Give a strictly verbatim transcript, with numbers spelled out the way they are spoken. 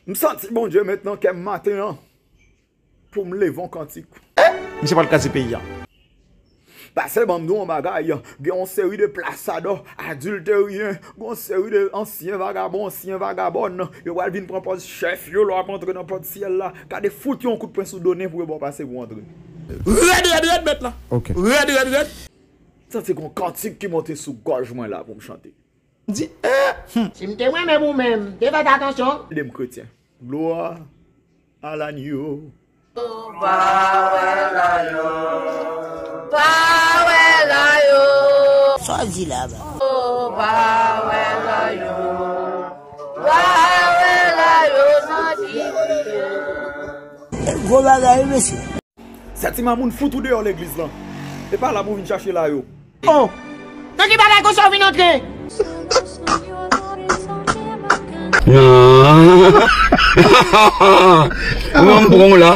M santi Bondye met nan kè m maten an pou m leve yon kantik. Misye pral kraze peyi a. Pase ban m di w yon bagay, gen yon seri de plasadò, adilteryen, gen yon seri de ansyen vagabon, ansyen vagabòn, yo pral vin pran pòz chèf yo lè w ap antre nan pòt syèl la. Gade fout yon kout pwen sou do nen pou yo ba w pase pou w antre. Rèd, rèd, rèd, mèt la. Ok. Rèd, rèd, rèd. Santi gen yon kantik ki monte sou gòj mwen la pou m chante. M di, eh, hmm. Si m te mwen menm ou menm, m te fè atansyon. Ede m kretyen. Glwa a lanyo. Pa wè lanyo. Pa wè lanyo. Sa w di la ba? Pa wè lanyo. Pa wè lanyo nan ki. Gwo bagay wi mesye. Sè ti mamoun fout ou deyò legliz lan. E pa la pou vin chache la yo. Oh! Nan ki bagay konsa w vin antre? Nan. Mwen m pran w la.